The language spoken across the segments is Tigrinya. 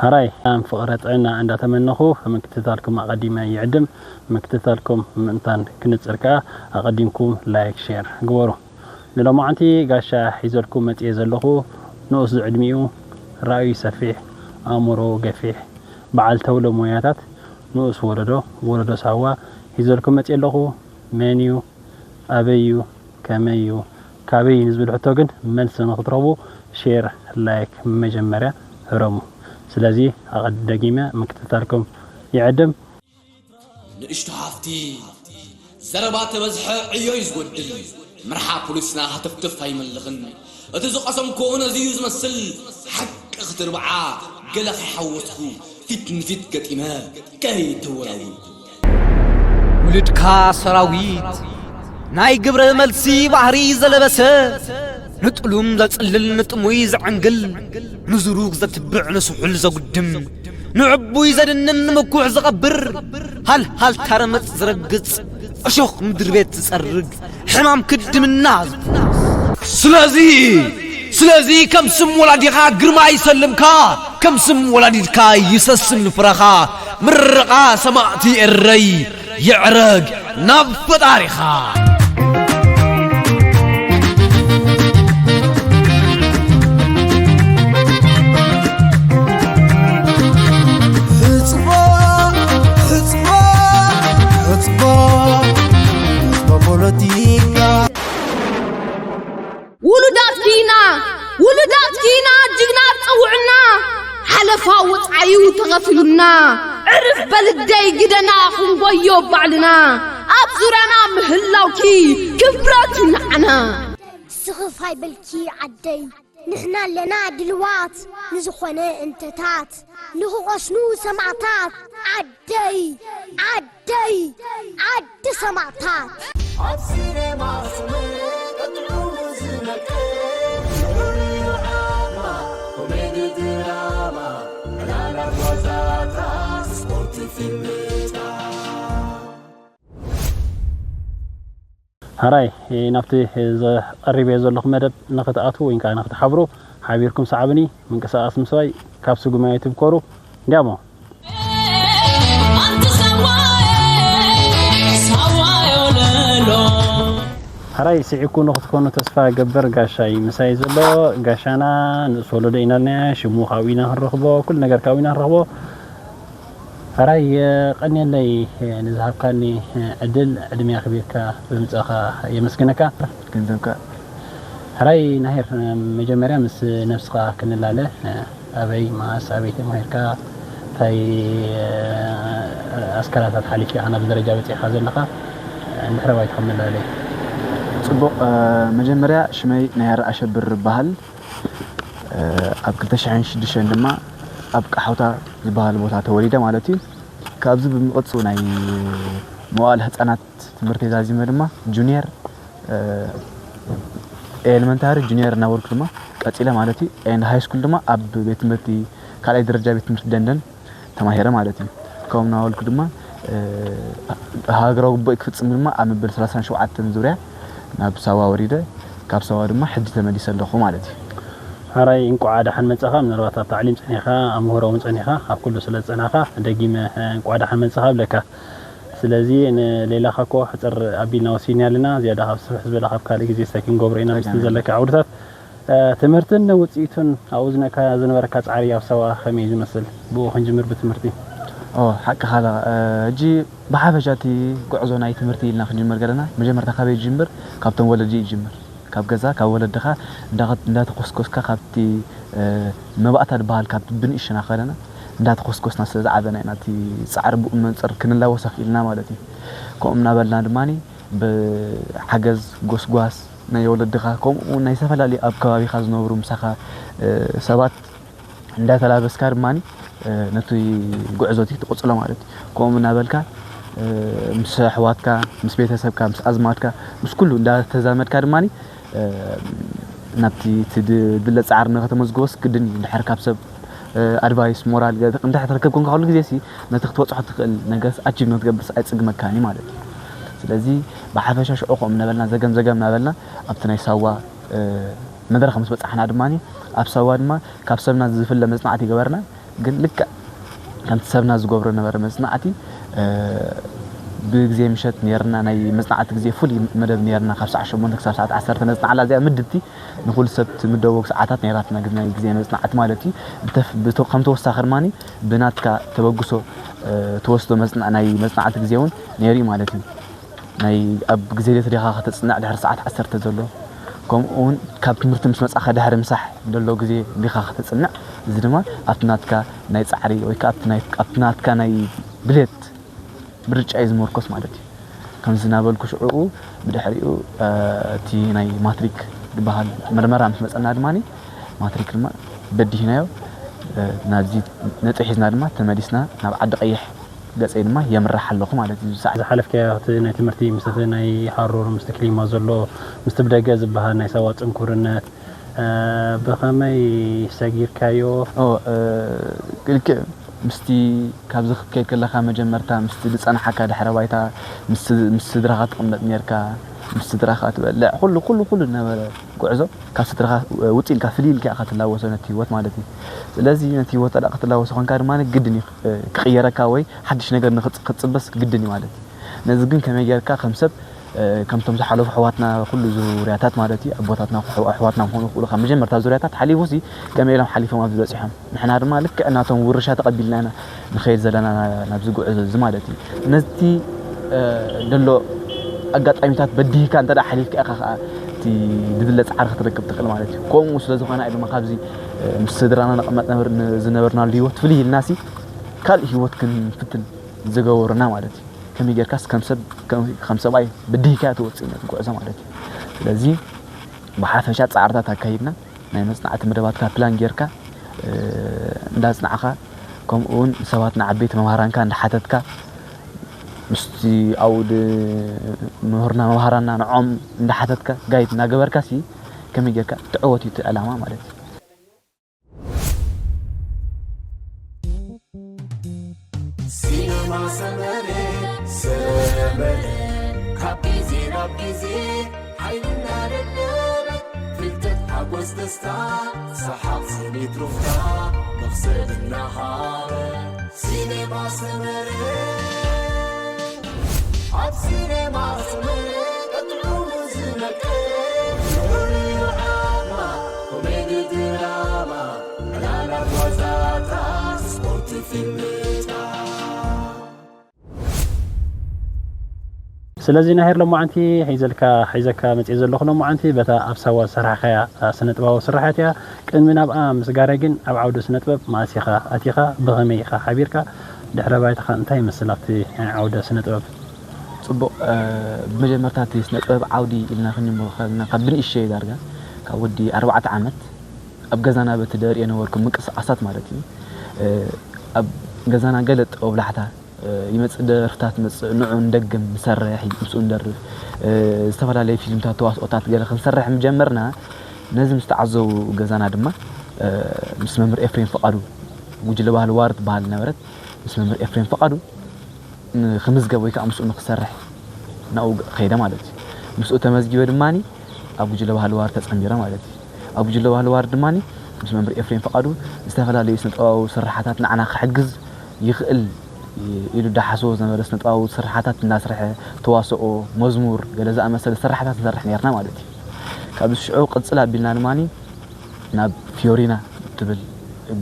ሕራይ ሰላም ፍቕረ ጥዕና እንዳተመነኹ ምክትታልኩም ኣቐዲመ ይዕድም። ምክትታልኩም ምእንታን ክንጽር ከኣ ኣቐዲምኩም ላይክ ሼር ግበሩ። ንሎማዓንቲ ጋሻ ሒዘልኩም መጽየ ዘለኹ ንኡስ ዝዕድሚኡ ራእዩ ሰፊሕ ኣእምሮ ገፊሕ በዓል ተውሎ ሞያታት ንኡስ ወለዶ ወለዶ ሳዋ ሒዘልኩም መጽየ ኣለኹ። መን እዩ? ኣበይ እዩ? ከመይ እዩ? ካበይ እዩ ንዝብል ሕቶ ግን መልሲ ንክትረኽቡ ሼር ላይክ መጀመርያ ህረሙ። ስለዚ ኣቐዲ ደጊመ ምክትታልኩም ይዕድም። ንእሽቶ ሓፍቲ ዘረባ ተበዝሐ ዕዮ እዩ ዝጎድል። ምርሓ ፖሊስና ሃተፍተፍ ኣይመልኽን። እቲ ዝቐሰምክዎ ነዚ እዩ ዝመስል። ሓቂ ክትርብዓ ገለ ከይሓወስኩ ፊት ንፊት ገጢመ ከይተወላወልኩ። ውሉድካ ሰራዊት ናይ ግብረ መልሲ ባህሪ ዘለበሰ ንጥሉም ዘጽልል ንጥሙይ ዘዕንግል ንዝሩግ ዘትብዕ ንስሑል ዘጉድም ንዕቡይ ዘድንን ንምኩሕ ዝቐብር ሃልሃልታ ረመጽ ዝረግጽ እሾኽ ምድሪ ቤት ዝጸርግ ሕማም ክድምና ዝፍውስ። ስለዚ ስለዚ ከም ስም ወላዲኻ ግርማ ይሰልምካ፣ ከም ስም ወላዲትካ ይሰስን ፍረኻ። ምርቓ ሰማእቲ ኤረይ ይዕረግ ናብ ፈጣሪኻ። ሕጽቦ ሕጽቦ ሕጽቦ ሕጽቦ ፖለቲካ ውሉዳት ኪና ውሉዳት ኪና ጅግና ጸውዕና ሓለፋ ወጻዩ ተኸፊሉና ዕርፍ በልደይ ግደና ክንጎዮ ባዕልና ኣብ ዙርያና ምህላውኪ ክብረት እዩ ንዓና። ስኽፍ ኣይበልኪ ዓደይ ንሕና ኣለና ድልዋት ንዝኾነ እንተታት ንኽቐስኑ ሰማዕታት ዓደይ ዓደይ ዓዲ ሰማዕታት። ኣብ ሲኔማ ስመ እጥዑሙ ዝነቀ ዝብሉ ዓማ ኮሜዲ ድራማ ዕላላ ጓዛታት ስፖርት ፊልምታት። ሕራይ ናብቲ ቀሪበዮ ዘለኹ መደብ ንኽትኣትዉ ወይ ከዓ ንኽትሓብሩ ሓቢርኩም ሰዓብኒ። ምንቅስቓስ ምስባይ ካብ ስጉማይ ትብኮሩ እንዲያሞ። ሕራይ ስዒብኩ ንኽትኮኑ ተስፋ እገብር። ጋሻይ ምሳይ ዘሎ ጋሻና ንእስ ወለዶ ኢና ልናያ ሽሙ ካብኡ ኢና ክንረኽቦ ኩሉ ነገር ካብኡ ኢና ክንረኽቦ። ሕራይ የቐንየለይ ንዝሃብካኒ ዕድል ዕድመ ኣኽቢርካ ብምጻኻ የመስግነካ። ገንዘብካ ሕራይ ናሄር መጀመርያ ምስ ነብስኻ ክንላለ ኣበይ መዓስ ኣበይ ተማሂርካ እንታይ ኣስከራታት ሓሊፍካ ኢኻ ናብዚ ደረጃ በጺሕካ ዘለኻ እንድሕረ ባይትኻ መላለይ። ጽቡቕ መጀመርያ ሽመይ ናሄር ኣሸብር እበሃል። ኣብ ክልተ ሽሕን ሽዱሽተን ድማ ኣብ ቃሓውታ ዝበሃል ቦታ ተወሊደ ማለት እዩ። ካብዚ ብምቕጽ ናይ መዋእለ ህጻናት ትምህርቲ ዛዚመ ድማ ጁኒየር ኤለመንታሪ ጁኒየር እናበልኩ ድማ ቀጺለ ማለት እዩ። ኤንድ ሃይ ስኩል ድማ ኣብ ቤት ትምህርቲ ካልኣይ ደረጃ ቤት ትምህርቲ ደንደን ተማሂረ ማለት እዩ። ከምኡ እናበልኩ ድማ ሃገራዊ ግቡእ ክፍጽም ድማ ኣብ መበል ሰላሳን ሸውዓተን ዙርያ ናብ ሳዋ ወሪደ ካብ ሳዋ ድማ ሕጂ ተመሊሰ ኣለኹ ማለት እዩ። ሕራይ እንቋዕ ደሓን መጻኻ። ምናልባት ኣብ ታዕሊም ጸኒሕካ ኣብ ምህሮ እውን ጸኒሕካ ኣብ ኩሉ ስለ ዝጸናሕካ ደጊመ እንቋዕ ደሓን መጻኻ እብለካ። ስለዚ ንሌላኻ እኮ ሕጽር ኣቢልና ወሲድና ኣለና። ዝያዳ ካብ ስፍሕ ዝበለ ካብ ካልእ ግዜ እስታይ ክንገብሮ ኢና ምስቲ ዘለካ ዓውድታት። ትምህርትን ውጽኢቱን ኣብኡ ዝነካ ዝነበረካ ጻዕሪ ኣብ ሳዋ ከመይ እዩ ዝመስል? ብኡ ክንጅምር ብትምህርቲ። ኦ ሓቅኻ ኢኻ። ሕጂ ብሓፈሻ እቲ ጉዕዞ ናይ ትምህርቲ ኢልና ክንጅምር ከለና መጀመርታ ካበይ ይጅምር? ካብቶም ወለዲ ይጅምር። ካብ ገዛ ካብ ወለድኻ እንዳተኮስኮስካ ካብቲ መባእታ ዝበሃል ካብቲ ብንእሽና ከለና እንዳተኮስኮስና ስለ ዝዓበና ኢና እቲ ፃዕሪ ብኡ መንፅር ክንላወሶ ክኢልና ማለት እዩ። ከምኡ እናበልና ድማ ብሓገዝ ጎስጓስ ናይ ወለድኻ ከምኡ እውን ናይ ዝተፈላለዩ ኣብ ከባቢኻ ዝነብሩ ምሳኻ ሰባት እንዳተላበስካ ድማ ነቲ ጉዕዞ እቲ ትቕፅሎ ማለት እዩ። ከምኡ እናበልካ ምስ ኣሕዋትካ፣ ምስ ቤተሰብካ፣ ምስ ኣዝማድካ፣ ምስ ኩሉ እንዳተዛመድካ ድማ ናብቲ እቲ ድለ ፃዕሪ ንኸተመዝግቦስ ግድን እዩ። እንድሕር ካብ ሰብ ኣድቫይስ ሞራል እንድሕር ትረክብ ኮንካ ኩሉ ግዜ ሲ ነቲ ክትበፅሖ ትኽእል ነገርስ ኣቺቭ ንክትገብርስ ኣይፅግመካን እዩ ማለት እዩ። ስለዚ ብሓፈሻ ሽዑ ከምኡ እናበልና ዘገም ዘገም እናበልና ኣብቲ ናይ ሳዋ መድረኽ ምስ በፃሕና ድማ ኣብ ሳዋ ድማ ካብ ሰብና ዝፍለ መፅናዕቲ ይገበርና። ግን ልክዕ ከምቲ ሰብና ዝገብሮ ነበረ መጽናዕቲ፣ ብግዜ ምሸት ነርና፣ ናይ መጽናዕቲ ግዜ ፍሉይ መደብ ነርና፣ ካብ ሰዓት ሸሞንተ ክሳብ ሰዓት ዓሰርተ ነጽናዕላ። እዚኣ ምድብቲ ንኹሉ ሰብ ትምደቦ ሰዓታት ነራትና፣ ግን ናይ ግዜ መጽናዕቲ ማለት እዩ። ከም ተወሳኺ ድማ ብናትካ ተበግሶ ትወስዶ ናይ መጽናዕቲ ግዜ እውን ነይሩ ማለት እዩ። ናይ ኣብ ግዜ ሌት ዲኻ ከተጽንዕ ድሕሪ ሰዓት ዓሰርተ ዘሎ፣ ከምኡ እውን ካብ ትምህርቲ ምስ መጻኻ ድሕሪ ምሳሕ ዘሎ ግዜ ዲኻ ከተጽንዕ፣ እዚ ድማ ኣብቲ ናትካ ናይ ጻዕሪ ወይ ከዓ ኣብቲ ናትካ ናይ ድሌት ምርጫ እዩ ዝመርኮስ ማለት እዩ። ከምዚ እናበልኩ ሽዕኡ ብድሕሪኡ እቲ ናይ ማትሪክ ዝበሃል ምርመራ ምስ መጸና ድማ ማትሪክ ድማ በዲህናዮ ናብዚ ነጥቢ ሒዝና ድማ ተመሊስና ናብ ዓዲ ቀይሕ ገጸይ ድማ የምራሕ ኣለኹ ማለት እዩ። ዝሓለፍካዮ ናይ ትምህርቲ ምስቲ ናይ ሃሩር ምስቲ ክሊማ ዘሎ ምስቲ ብደገ ዝበሃል ናይ ሳዋ ጥንኩርነት ብኸመይ ሰጊርካዮ? ልክዕ ምስቲ ካብዚ ክትከይድ ከለኻ መጀመርታ ምስቲ ዝጸንሓካ ድሕረ ባይታ ምስ ስድራኻ ትቕመጥ ኔርካ፣ ምስ ስድራኻ ትበልዕ፣ ኩሉ ኩሉ ኩሉ ዝነበረ ጉዕዞ ካብ ስድራኻ ውጽእ ኢልካ ፍልይ ኢልካ ኢኻ ትላወሶ ነቲ ህይወት ማለት እዩ። ስለዚ ነቲ ህይወት ኣላ ክትላወሶ ኮንካ ድማ ግድን እዩ ክቕየረካ ወይ ሓድሽ ነገር ክትጽበስ ግድን እዩ ማለት እዩ። ነዚ ግን ከመይ ጌርካ ከም ሰብ ከምቶም ዝሓለፉ ኣሕዋትና ኩሉ ዙርያታት ማለት እዩ ኣቦታትና ኣሕዋትና ክኾኑ ክእሉ ካብ መጀመርታ ዙርያታት ሓሊፉ ሲ ከመይ ኢሎም ሓሊፎም ኣብዚ በፂሖም ንሕና ድማ ልክዕ ናቶም ውርሻ ተቐቢልና ኢና ንኸይድ ዘለና ናብዚ ጉዕዞ እዚ ማለት እዩ። ነቲ ደሎ ኣጋጣሚታት በዲህካ እንተ ሓሊፍካ ኢኻ ከዓ እቲ ድድለ ፃዕሪ ክትረክብ ትኽእል ማለት እዩ። ከምኡ ስለ ዝኾነ ድማ ካብዚ ምስ ስድራና ንቕመጥ ዝነበርናሉ ህይወት ፍልይ ኢልና ሲ ካልእ ህይወት ክንፍትን ዝገበሩና ማለት እዩ። ከመይ ጌርካስ ከም ሰብ ከም ሰብኣይ ብድህካ ትወፅእ ነቲ ጉዕዞ ማለት እዩ። ስለዚ ብሓፈሻ ፃዕርታት ኣካይድና ናይ መፅናዕቲ መደባትካ ፕላን ጌርካ እንዳፅናዕኻ ከምኡ እውን ሰባት ንዓበይቲ መምሃራንካ እንዳሓተትካ ምስቲ ኣብኡ ምህርና መምሃራና ንዖም እንዳሓተትካ ጋይድ እናገበርካ ሲ ከመይ ጌርካ ትዕወት እዩ እቲ ዕላማ ማለት እዩ። ሲነማ ሰመረ ሰመረ ካብ ግዜ ናብ ግዜ ሓይልና ደደበ ፍልጠት ሓጎስ ደስታ ሰሓቕ ስኒት ሩፍታ መኽሰብ እናሃበ ሲነማ ሰመረ ኣብ ሲነማ ሰመረ ቀጥዑ ዝመቀረ ፍቕሪ ዓማ ኮሜዲ ድራማ ዕላላት ዋዛታት ስፖርት ፊልምታት ስለዚ ናሄር ሎማዓንቲ ሒዘልካ ሒዘካ መፅእ ዘለኹ ሎማዓንቲ በታ ኣብ ሳዋ ዝሰራሕካያ ስነጥባዊ ስራሓት እያ። ቅድሚ ናብኣ ምስጋረ ግን ኣብ ዓውዲ ስነጥበብ መኣስ ኢኻ ኣቲኻ ብኸመይ ኢኻ ሓቢርካ ድሕረ ባይታኻ እንታይ ይመስል ኣብቲ ዓውደ ስነጥበብ? ፅቡቕ ብመጀመርታ እቲ ስነጥበብ ዓውዲ ኢልና ክንጀምሮ ከለና ካብ ብንእሸይ ዳርጋ ካብ ወዲ ኣርባዕተ ዓመት ኣብ ገዛና በቲ ደርእዮ ነበርኩ ምንቅስቃሳት ማለት እዩ ኣብ ገዛና ገለ ጦብላሕታ ይመፅእ ደርፍታት መፅእ ንዑ ንደግም ንሰርሕ ምስኡ ንደርፍ ዝተፈላለዩ ፊልምታት ተዋስኦታት ገለ ክንሰርሕ ምጀመርና ነዚ ምስ ተዓዘቡ ገዛና ድማ ምስ መምህር ኤፍሬም ፍቓዱ ጉጅለ ባህሊ ዋር ትበሃል ነበረት ምስ መምህር ኤፍሬም ፍቓዱ ክምዝገብ ወይ ከዓ ምስኡ ንክሰርሕ ናብኡ ከይደ ማለት እዩ ምስኡ ተመዝጊበ ድማ ኣብ ጉጅለ ባህሊ ዋር ተፀንቢረ ማለት እዩ ኣብ ጉጅለ ባህሊ ዋር ድማ ምስ መምህር ኤፍሬም ፍቓዱ ዝተፈላለዩ ስነጥበባዊ ስርሓታት ንዓና ክሕግዝ ይኽእል ኢሉ ዳሓስቦ ዝነበረ ስነጥበባዊ ስርሓታት እናስርሐ ተዋስኦ መዝሙር ገለ ዝኣመሰለ ስርሓታት ንሰርሕ ነርና ማለት እዩ ካብዚ ሽዑ ቅፅል ኣቢልና ድማ ናብ ፊዮሪና ትብል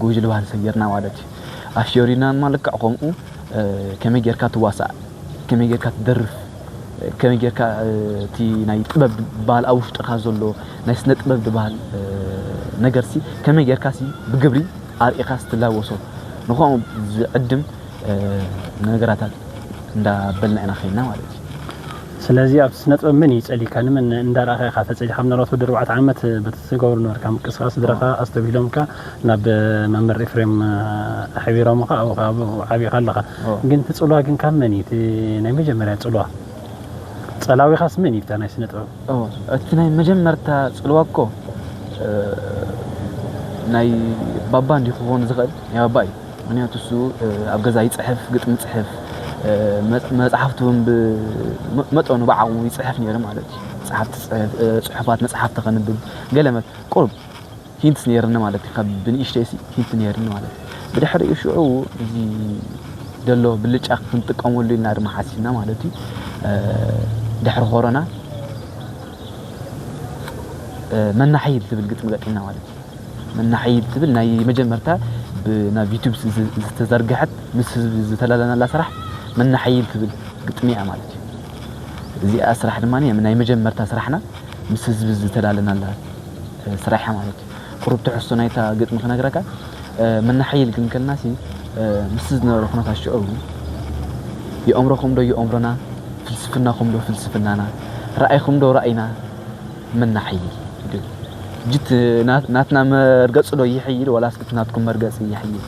ጉጅለ ባህሊ ሰጊርና ማለት እዩ ኣብ ፊዮሪና ድማ ልክዕ ከምኡ ከመይ ጌርካ ትዋሳእ ከመይ ጌርካ ትደርፍ ከመይ ጌርካ እቲ ናይ ጥበብ ዝበሃል ኣብ ውሽጥኻ ዘሎ ናይ ስነ ጥበብ ዝበሃል ነገርሲ ከመይ ጌርካሲ ብግብሪ ኣርኢኻስ ትላወሶ ንኸምኡ ዝዕድም ነገራታት እንዳበልና ኢና ከይድና ማለት እዩ። ስለዚ ኣብ ስነ ጥበብ መን እዩ ጸሊካ ንመን እንዳረኣኻ ኢኻ ተጸሊኻ ምናልባት ወዲ ኣርባዕተ ዓመት በቲ ትገብሮ ነበርካ ምንቅስቃስ ስድራኻ ኣስተብሂሎምካ ናብ መምህር ኤፍሬም ኣሕቢሮምኻ ኣብኡ ዓቢኻ ኣለኻ ግን እቲ ጽልዋ ግን ካብ መን እዩ እቲ ናይ መጀመርያ ጽልዋ ጸላዊኻስ መን እዩ ናይ ስነ ጥበብ እቲ ናይ መጀመርታ ጽልዋ እኮ ናይ ባባ እንዲ ክኾን ዝኽእል ናይ ባባ እዩ ምክንያቱ እሱ ኣብ ገዛ ይፅሕፍ ግጥሚ ይፅሕፍ መፅሓፍቱ እውን ብመጠኑ ብዓቕሙ ይፅሕፍ ነይሩ ማለት እዩ መፅሓፍቲ ፅሑፋት መፅሓፍቲ ከንብብ ገለ ቁሩብ ሂንትስ ነይርኒ ማለት እዩ። ካብ ብንእሽተይሲ ሂንት ነይርኒ ማለት እዩ። ብድሕሪኡ ሽዑ እዚ ዘሎ ብልጫ ክንጥቀመሉ ኢልና ድማ ሓሲብና ማለት እዩ። ድሕሪ ኮሮና መናሓይል ትብል ግጥሚ ገጢምና ማለት እዩ። መናሓይል ትብል ናይ መጀመርታ ናብ ዩቱብ ዝተዘርግሐት ምስ ህዝቢ ዝተላለናላ ስራሕ መናሓይል ትብል ግጥሚ እያ ማለት እዩ። እዚኣ ስራሕ ድማ ናይ መጀመርታ ስራሕና ምስ ህዝቢ ዝተላለናላ ስራሕ እያ ማለት እዩ። ቁሩብ ትሕዝቶ ናይታ ግጥሚ ክነግረካ። መናሓይል ግን ከልናሲ ምስቲ ዝነበረ ኩነታት ሽዑ የእምሮኹም ዶ የእምሮና፣ ፍልስፍናኹም ዶ ፍልስፍናና፣ ራእይኹም ዶ ራእይና፣ መናሓይል ይብል። ጅት ናትና መርገፂ ዶ ይሕይል ወላስ እቲ ናትኩም መርገፂ ይሕይል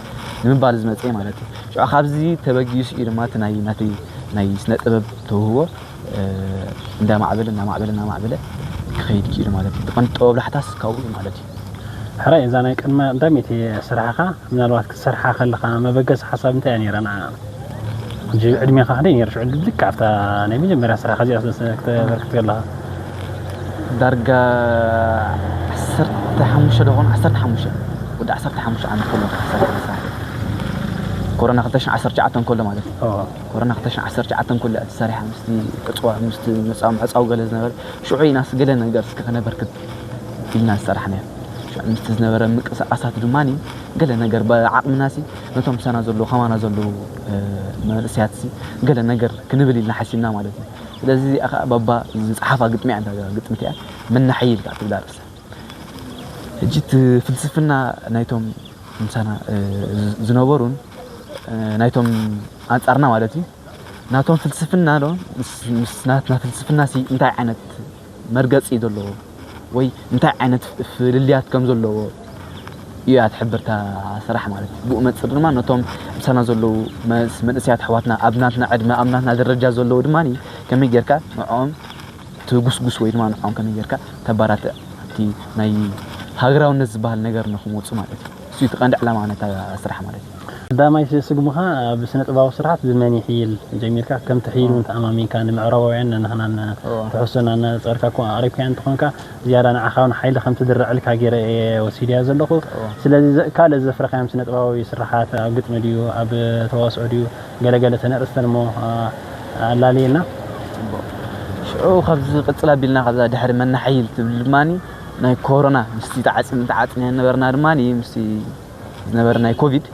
ንምባል ዝመፅእ ማለት እዩ። ሽዑ ካብዚ ተበጊሱ እዩ ድማ እቲ ናይ ናተይ ናይ ስነ ጥበብ ተውህቦ እንዳማዕበለ እንዳማዕበለ እንዳማዕበለ ክኸይድ ክኢሉ ማለት እዩ። እቲ ቀንዲ ጥበብ ላሕታስ ካብኡ እዩ ማለት እዩ። ሕራይ እዛ ናይ ቅድመ ቀዳመይቲ ስራሕኻ ምናልባት ክትሰርሓ ከለኻ መበገሲ ሓሳብ እንታይ እያ ነይራ ንዓኻ? ሕጂ ዕድሜኻ ክንደይ ነይሩ ሽዑ? ልክዕ ኣብታ ናይ መጀመርያ ስራሕኻ እዚኣ ክተበርክት ከለኻ? ዳርጋ ዓሰርተ ሓሙሽተ ዶ ኾን ዓሰርተ ሓሙሽተ፣ ወዲ ዓሰርተ ሓሙሽተ ዓመት ከሎ ክሰርሕ መሳርሒ። ኮሮና ክልተ ሽሕን ዓሰርተ ትሽዓተን ከሎ ማለት እዩ። ኮሮና ክልተ ሽሕን ዓሰርተ ትሽዓተን ከሎ እያ ተሰሪሓ ምስቲ ዕፅዋ ምስቲ መፃ ምዕፃው ገለ ዝነበረ ሽዑ ኢናስ ገለ ነገር እስከ ከነበርክት ኢልና ዝሰራሕናዮ። ሽዑ ምስቲ ዝነበረ ምንቅስቃሳት ድማ ገለ ነገር ብዓቕምናሲ ነቶም ምሳና ዘለዉ ከማና ዘለዉ መንእሰያትሲ ገለ ነገር ክንብል ኢልና ሓሲብና ማለት እዩ። ስለዚ እዚኣ ከዓ ባባ ዝፀሓፋ ግጥሚ እያ። እንዳ ግጥሚ እቲኣ መናሓይል ከዓ ትብል ኣርእስታ። ሕጂ እቲ ፍልስፍና ናይቶም ምሳና ዝነበሩን ናይቶም ኣንፃርና ማለት እዩ። ናቶም ፍልስፍና ዶ ምስ ናትና ፍልስፍና ሲ እንታይ ዓይነት መርገፂ እዩ ዘለዎ ወይ እንታይ ዓይነት ፍልልያት ከም ዘለዎ እያ ትሕብርታ ስራሕ ማለት እዩ። ብኡ መፅር ድማ ነቶም ምሳና ዘለዉ መንእስያት ኣሕዋትና ኣብ ናትና ዕድመ ኣብ ናትና ደረጃ ዘለዉ ድማ ከመይ ጌርካ ንዕኦም ትጉስጉስ ወይ ድማ ንዕኦም ከመይ ጌርካ ተባራትዕ ኣብቲ ናይ ሃገራውነት ዝበሃል ነገር ንክመፁ ማለት እዩ። እሱ እቲ ቀንዲ ዕላማ ነታ ስራሕ ማለት እዩ። ቀዳማይ ስግምኻ ብስነ ጥበባዊ ስርሓት ብመን ይሕይል ጀሚርካ ከም ትሕይል እውን ተኣማሚንካ ንምዕራባውያን ንሕናን ትሕዝቶና እናነፀርካ እኮ ኣቕሪብካዮ እንተኾንካ ዝያዳ ንዓኻ እውን ሓይሊ ከም ትድርዐልካ ገይረ እየ ወሲደያ ዘለኹ። ስለዚ ካልእ ዘፍረኻዮም ስነ ጥበባዊ ስርሓት ኣብ ግጥሚ ድዩ ኣብ ተዋስኦ ድዩ ገለገለ ተነርእስተን እሞ ኣላልየና። ሽዑ ካብዚ ቅፅል ኣቢልና ካብዛ ድሕሪ መናሓይል ትብል ድማ ናይ ኮሮና ምስቲ ተዓፂና ዝነበርና ድማ ምስቲ ዝነበረ ናይ ኮቪድ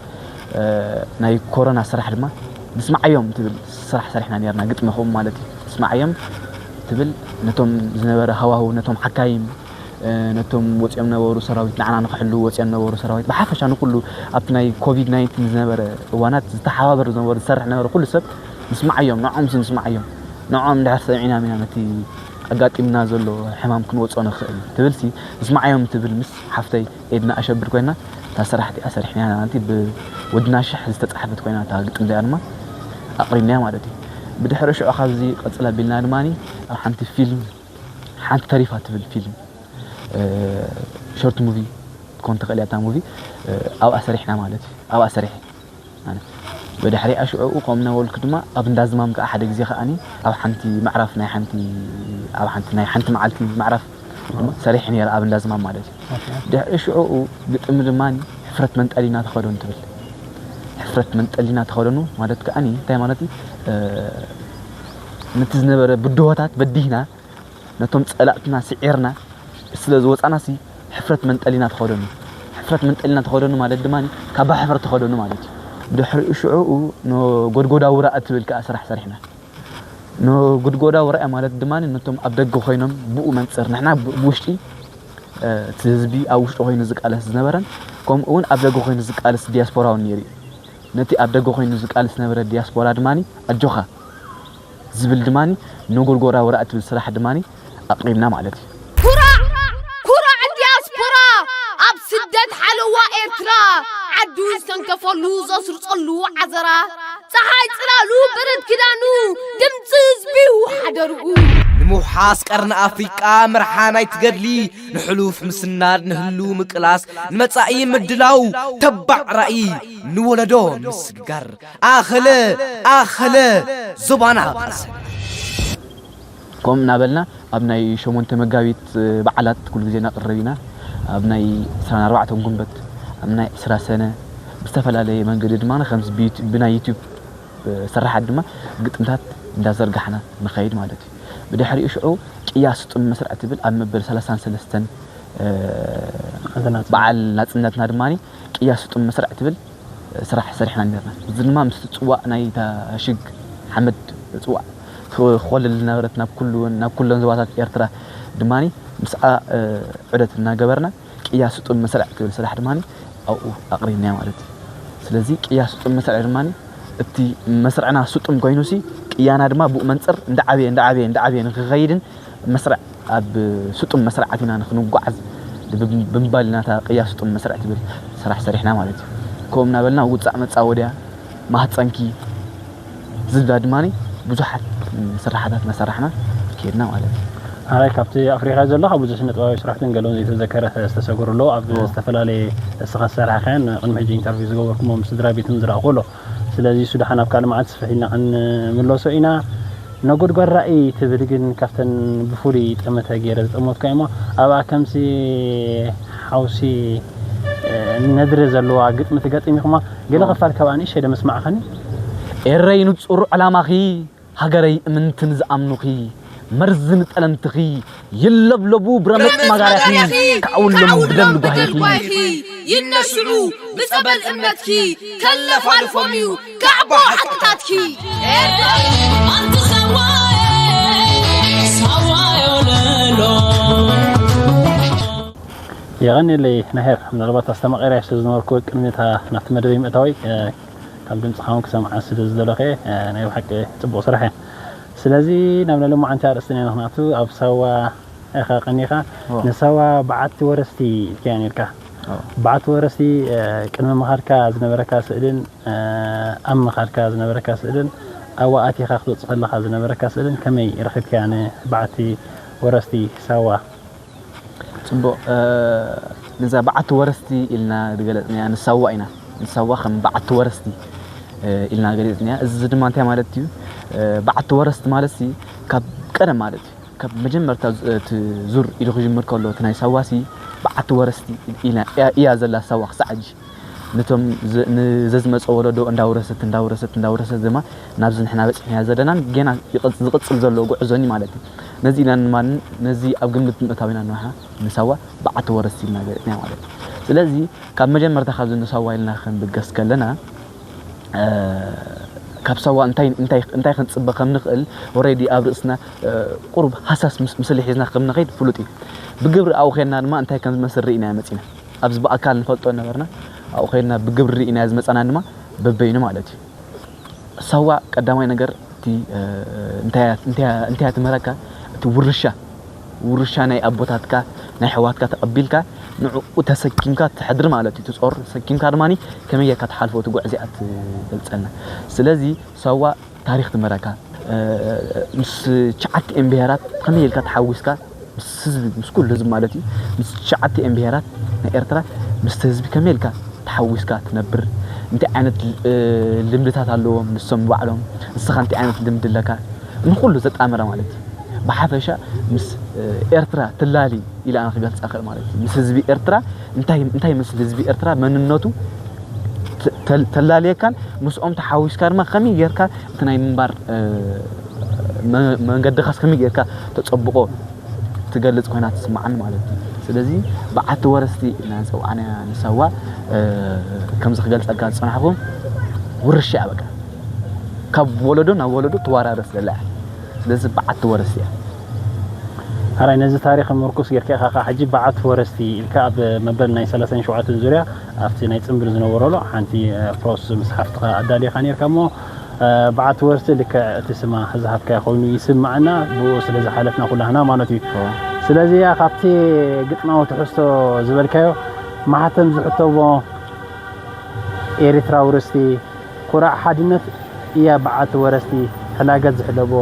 ናይ ኮሮና ስራሕ ድማ ንስማዓዮም ትብል ስራሕ ሰሪሕና ነርና ግጥሚ ከምኡ ማለት እዩ። ንስማዓዮም ትብል ነቶም ዝነበረ ሃዋሁ ነቶም ሓካይም ነቶም ወፂኦም ነበሩ ሰራዊት ንዓና ንክሕልዉ ወፂኦም ነበሩ ሰራዊት ብሓፈሻ ንኩሉ ኣብቲ ናይ ኮቪድ ናይንቲን ዝነበረ እዋናት ዝተሓባበር ዝነበሩ ዝሰርሕ ነበረ ኩሉ ሰብ ንስማዓዮም ንዖም ንስማዓዮም ንዖም ድሕር ሰሚዕና ኢና ነቲ ኣጋጢምና ዘሎ ሕማም ክንወፅኦ ንኽእል ትብል ሲ ንስማዓዮም ትብል ምስ ሓፍተይ ኤድና ኣሸብር ኮይና እታ ስራሕ እቲኣ ሰሪሕና ኢና። ናንቲ ብወድና ሽሕ ዝተፃሕፈት ኮይና እታ ግጥም እዚኣ ድማ ኣቕሪብናያ ማለት እዩ። ብድሕሪ ሽዑ ካብዚ ቀፅል ኣቢልና ድማ ኣብ ሓንቲ ፊልም ሓንቲ ተሪፋ ትብል ፊልም ሾርት ሙቪ ትኮን ትኽእል እያ እታ ሙቪ ኣብኣ ሰሪሕና ማለት እዩ። ኣብኣ ሰሪሐ ብድሕሪኣ ሽዑ ከምኡ እናበልኩ ድማ ኣብ እንዳዝማም ከዓ ሓደ ግዜ ከዓኒ ኣብ ሓንቲ ምዕራፍ ናይ ሓንቲ ኣብ ሓንቲ ናይ ሓንቲ መዓልቲ ምዕራፍ ድማ ሰሪሐ ነይረ ኣብ እንዳዝማም ማለት እዩ። ድሕሪ ሽዑኡ ግጥሚ ድማ ሕፍረት መንጠሊና ተኸደኑ ትብል። ሕፍረት መንጠሊና ተኸደኑ ማለት ከዓኒ እንታይ ማለት እዩ? ነቲ ዝነበረ ብድሆታት በዲህና ነቶም ጸላእትና ስዒርና ስለ ዝወጻናሲ ሕፍረት መንጠሊና ተኸደኑ። ሕፍረት መንጠሊና ተኸደኑ ማለት ድማ ካባ ሕፍረት ተኸደኑ ማለት እዩ። ብድሕሪኡ ሽዑኡ ንጎድጎዳ ውራእ እትብል ከኣ ስራሕ ሰሪሕና። ንጎድጎዳ ውራእ ማለት ድማ ነቶም ኣብ ደገ ኮይኖም ብኡ መንጽር ንሕና ብውሽጢ እቲ ህዝቢ ኣብ ውሽጢ ኮይኑ ዝቃለስ ዝነበረን ከምኡ እውን ኣብ ደገ ኮይኑ ዝቃለስ ዲያስፖራ እውን ነይሩ እዩ። ነቲ ኣብ ደገ ኮይኑ ዝቃለስ ዝነበረ ዲያስፖራ ድማ ኣጆኻ ዝብል ድማ ንጎድጎዳ ውራእ እትብል ስራሕ ድማ ኣቕሪብና ማለት እዩ። ኩራዕ ኩራዕ ዲያስፖራ ኣብ ስደት ሓለዋ ኤርትራ ዓዱ ዝተንከፈሉ ዘስርጸሉ ዓዘራ ጸሓይ ጽላሉ በረድ ክዳኑ ድምጺ ህዝቢው ሓደርኡ ንምውሓስ ቀርኒ ኣፍሪቃ መርሓ ናይቲ ገድሊ ንሕሉፍ ምስናድ ንህሉ ምቅላስ ንመጻኢ ምድላው ተባዕ ራእይ ንወለዶ ምስግጋር ኣኸለ ኣኸለ ዞባና ቃልሰ ከምኡ እናበልና ኣብ ናይ ሸሞንተ መጋቢት በዓላት ኩሉ ግዜ ነቕርብ ኢና። ኣብ ናይ ዕስራን ኣርባዕተን ጉንበት፣ ኣብ ናይ ዕስራ ሰነ ብዝተፈላለየ መንገዲ ድማ ከምዚ ብዩቱ- ብናይ ዩቲዩብ ስራሓት ድማ ግጥምታት እንዳዘርጋሕና ንኸይድ ማለት እዩ። ብድሕሪኡ ሽዑ ቅያ ስጡም መስርዕ ትብል ኣብ መበል ሰላሳን ሰለስተን በዓል ናፅነትና ድማ ቅያ ስጡም መስርዕ ትብል ስራሕ ሰሪሕና ነርና። እዚ ድማ ምስ ትፅዋዕ ናይ ሽግ ሓመድ ትፅዋዕ ትኾልል ዝነበረት ናብ ኩሉ ናብ ኩለን ዞባታት ኤርትራ ድማ ምስኣ ዑደት እናገበርና ቅያ ስጡም መስርዕ ትብል ስራሕ ድማ ኣብኡ ኣቕሪብናያ ማለት እዩ። ስለዚ ቅያ ስጡም መስርዕ ድማ እቲ መስርዕና ስጡም ኮይኑሲ ቅያና ድማ ብኡ መንፅር እንዳዓበየ እንዳዓበየ እንዳዓበየ ንክኸይድን መስርዕ ኣብ ስጡም መስርዓት ኢና ንክንጓዓዝ ብምባል ናታ ቅያ ስጡም መስርዕ ትብል ስራሕ ሰሪሕና ማለት እዩ። ከምኡ እናበልና ውፃእ መፃ ወዲያ ማህፀንኪ ዝብላ ድማ ብዙሓት ስራሓታት እናሰራሕና ከይድና ማለት እዩ። ኣራይ ካብቲ ኣፍሪኻ ዘለኻ ብዙሕ ስነ ጥበባዊ ስራሕትን ገለውን ዘይተዘከረ ዝተሰገሩ ኣለዉ ኣብ ዝተፈላለየ እስኻ ዝሰራሕካያን ቅድሚ ሕጂ ኢንተርቪው ዝገበርኩሞ ምስ ስድራ ቤትን ዝረእኹ ኣሎ። ስለዚ እሱ ደሓን ኣብ ካልእ መዓልቲ ስፍሕ ኢልና ክንምለሶ ኢና። ነጎድጓድ ራእይ ትብል ግን ካብተን ብፍሉይ ጠመተ ገይረ ዝጠመትካ እሞ ኣብኣ ከምሲ ሓውሲ ነድሪ ዘለዋ ግጥሚ ትገጥም ኢኹማ። ገለ ክፋል ካብኣ ንእሸ ደ መስማዕኸኒ። ኤረይ ንጹር ዕላማኺ ሃገረይ እምንትን ዝኣምኑኺ መርዝን ጠለምትኺ ይለብለቡ ብረመጽ ማጋርያኺ ከዕውሎም ብደም ጓሂኺ ይነስዑ ብጸበል እምነትኪ ከለፋልፎም እዩ ካዕቦ ሓጥታትኪ። ኣንቲ ሳዋየ ሳዋየ ወለሎ። የቐንየለይ ናሄር፣ ምናልባት ኣስተማቒረ ስለ ዝነበርኩ ቅድሚ እታ ናብቲ መደበይ ምእታወይ ካብ ድምፅኻ እውን ክሰምዓ ስለ ዝደለኹ እየ። ናይ ብሓቂ ፅቡቕ ስራሕ እየ። ስለዚ ናብ ናይ ሎማዓንቲ ኣርእስትና ኢና ክንኣቱ። ኣብ ሳዋ ኢኻ ቀኒኻ። ንሳዋ በዓቲ ወረስቲ ኢልካያ ነርካ። በዓቲ ወረስቲ ቅድሚ ምኻድካ ዝነበረካ ስእልን ኣብ ምኻድካ ዝነበረካ ስእልን ኣብኣ ኣቲኻ ክትወፅእ ከለኻ ዝነበረካ ስእልን ከመይ ረኺብካያ ንበዓቲ ወረስቲ ሳዋ? ጽቡቕ። ነዛ በዓቲ ወረስቲ ኢልና ዝገለጽናያ ንሳዋ ኢና። ንሳዋ ከም በዓቲ ወረስቲ ኢልና ገሊጽናያ። እዚ ድማ እንታይ ማለት እዩ? በዓቲ ወረስቲ ማለት ሲ ካብ ቀደም ማለት እዩ። ካብ መጀመርታ እቲ ዙር ኢሉ ክጅምር ከሎ እቲ ናይ ሳዋ ሲ በዓቲ ወረስቲ ኢላ እያ ዘላ ሳዋ ክሳዕ ሕጂ። ነቶም ንዘዝመጸ ወለዶ እንዳውረሰት እንዳውረሰት እንዳውረሰት ድማ ናብዚ ንሕና በጺሕናዮ ዘለናን ጌና ዝቕጽል ዘሎ ጉዕዞን እዩ ማለት እዩ። ነዚ ኢና ድማ ነዚ ኣብ ግምት ምእታው ኢና ንሕና ንሳዋ በዓቲ ወረስቲ ኢልና ገሊጽናያ ማለት እዩ። ስለዚ ካብ መጀመርታ ካብዚ ንሳዋ ኢልና ክንብገስ ከለና ካብ ሳዋ እንታይ እንታይ እንታይ ክንጽበ ከም ንኽእል ኦሬዲ ኣብ ርእስና ቁሩብ ሃሳስ ምስ- ምስሊ ሒዝና ከም ንኸይድ ፍሉጥ እዩ። ብግብሪ ኣብኡ ኸይድና ድማ እንታይ ከም ዝመስል ርኢናዮ መጺና። ኣብዚ ብኣካል ንፈልጦ ነበርና ኣብኡ ኸይድና ብግብሪ ርኢናዮ ዝመጻና ድማ በበይኑ ማለት እዩ። ሳዋ ቀዳማይ ነገር እቲ እንታይ እንታይ ትምህረካ እቲ ውርሻ ውርሻ ናይ ኣቦታትካ ናይ ኣሕዋትካ ተቐቢልካ ንዕኡ ተሰኪምካ ትሕድር ማለት እዩ። እቲ ጾር ተሰኪምካ ድማ ከመይ ጌርካ ትሓልፎ እቲ ጉዕዝኣ ትገልጸልና። ስለዚ ሳዋ ታሪኽ ትምህረካ ምስ ትሽዓቲኤን ብሄራት ከመይ ኢልካ ተሓዊስካ ምስ ህዝቢ ምስ ኩሉ ህዝቢ ማለት እዩ ምስ ትሽዓቲኤን ብሄራት ናይ ኤርትራ ምስቲ ህዝቢ ከመይ ኢልካ ተሓዊስካ ትነብር እንታይ ዓይነት ልምድታት ኣለዎም ንሶም ባዕሎም ንስኻ እንታይ ዓይነት ልምዲ ኣለካ ንኩሉ ዘጣመረ ማለት እዩ ብሓፈሻ ምስ ኤርትራ ትላሊ ኢለ ኣነ ክገልፃ ክእል ማለት እዩ ምስ ህዝቢ ኤርትራ እንታይ ምስ ህዝቢ ኤርትራ መንነቱ ተላልየካን ምስኦም ተሓዊስካ ድማ ከመይ ጌርካ እቲ ናይ ምንባር መንገድኻስ ከመይ ጌርካ ተፀብቆ ትገልፅ ኮይና ትስማዓኒ ማለት እዩ ስለዚ በዓቲ ወረስቲ ኢልና ንፀውዓና ንሳዋ ከምዚ ክገልፀካ ዝፀናሕኩ ውርሻ እያ በቃ ካብ ወለዶ ናብ ወለዶ ትወራረስ ዘላ እያ ስለዚ በዓቲ ወረስቲ እያ ሓራይ ነዚ ታሪኽ ምርኩስ ጌርካ ኢኻ ከዓ ሕጂ በዓቲ ወረስቲ ኢልካ ኣብ መበል ናይ ሰላሳን ሸውዓተን ዙርያ ኣብቲ ናይ ፅምብል ዝነበረሉ ሓንቲ ፕሮስ ምስ ሓፍትኻ ኣዳሊኻ ነርካ እሞ በዓቲ ወረስቲ ልክዕ እቲ ስማ ዝሃብካዮ ኮይኑ ይስምዓና ብኡ ስለ ዝሓለፍና ኩላህና ማለት እዩ ስለዚ እያ ካብቲ ግጥማዊ ትሕዝቶ ዝበልካዮ ማሕተም ዝሕተቦ ኤሪትራዊ ርስቲ ኩራዕ ሓድነት እያ በዓቲ ወረስቲ ሕላገት ዝሕለቦ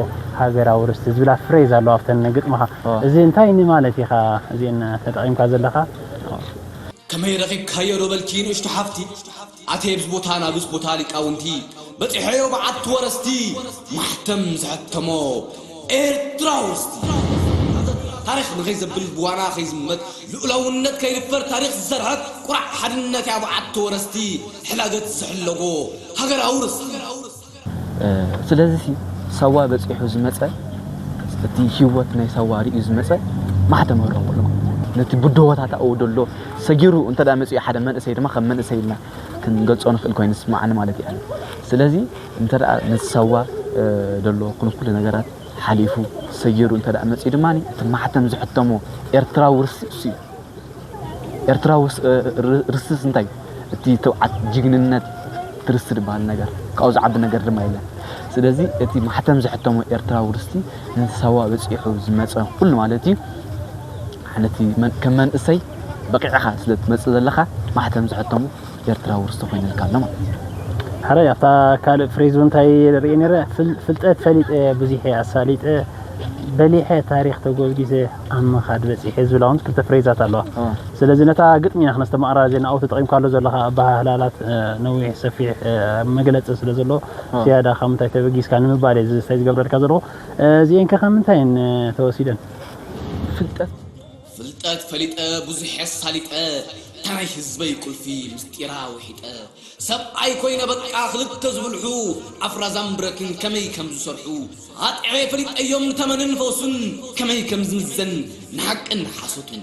ሃገራዊ ርስቲ ዝብላ ፍሬዝ ኣለዋ ኣብተን ግጥምኻ እዚ እንታይ ንማለት ኢኻ እዚን ተጠቒምካ ዘለኻ ከመይ ረኺብካዮ ዶ በልኪ ንእሽቶ ሓፍቲ ኣትየ ብዝቦታ ናብስ ቦታ ሊቃውንቲ በጺሐዮ በዓቲ ወረስቲ ማሕተም ዝሐተሞ ኤርትራዊ ርስቲ ታሪኽ ንኸይዘብል ብዋና ከይዝመት ልኡላውነት ከይድፈር ታሪኽ ዝሰርሐት ቁራዕ ሓድነት እያ በዓቲ ወረስቲ ሕላገት ዝሕለጎ ሃገራዊ ርስቲ። ስለዚ ሳዋ በፂሑ ዝመፀ እቲ ህይወት ናይ ሳዋ ርእዩ ዝመፀ ማሕተም ክረኽበሉ ነቲ ብድሆታት ኣብኡ ደሎ ሰጊሩ እንተ መፅኡ ሓደ መንእሰይ ድማ ከም መንእሰይ ኢልና ክንገልፆ ንኽእል ኮይኑ ዝስማዓኒ ማለት እዩ። ስለዚ እንተ ነቲ ሳዋ ደሎ ክንኩሉ ነገራት ሓሊፉ ሰጊሩ እንተ መፅኡ ድማ እቲ ማሕተም ዝሕተሞ ኤርትራዊ ርስቲ እሱ እዩ። ኤርትራዊ ርስስ እንታይ እቲ ትብዓት ጅግንነት ትርስቲ ዝበሃል ነገር ካብኡ ዝዓቢ ነገር ድማ የለን። ስለዚ እቲ ማሕተም ዝሕተሞ ኤርትራዊ ርስቲ ነቲ ሳዋ በፂሑ ዝመፀ ኩሉ ማለት እዩ። ነቲ ከም መንእሰይ በቂዕኻ ስለ ትመፅእ ዘለኻ ማሕተም ዝሕተሙ ኤርትራዊ ርስቲ ኮይነልካ ኣሎ ማለት እዩ። ሓራይ ኣብታ ካልእ ፍሬዝ እውን እንታይ ርኢ ነረ ፍልጠት ፈሊጠ ብዙሕ ኣሳሊጠ በሊሐ ታሪኽ ተጎዝጊዘ ኣብ ምኻድ በፂሐ ዝብላ እውን ክልተ ፍሬዛት ኣለዋ። ስለዚ ነታ ግጥሚ ኢና ክነስተማቕራ ዘለና ኣብኡ ተጠቒምካሉ ዘለኻ ኣበሃህላላት ነዊሕ ሰፊሕ መግለፂ ስለ ዘለዎ ዝያዳ ካብ ምንታይ ተበጊስካ ንምባል እየ ዝዝታይ ዝገብረልካ ዘለኹ። እዚኤን ከ ካብ ምንታይ እየን ተወሲደን? ፍልጠት ፍልጠት ፈሊጠ ብዙሕ ኣሳሊጠ እታ ናይ ህዝበይ ቁልፊ ምስጢራ ውሒጠ ሰብኣይ ኮይነ በቃ ክልተ ዝብልሑ ኣፍራዛን ብረትን ከመይ ከም ዝሰርሑ ኣጥዕየ ፈሊጠዮም ንተመንን ፈውሱን ከመይ ከም ዝምዘን ንሓቅን ሓሶትን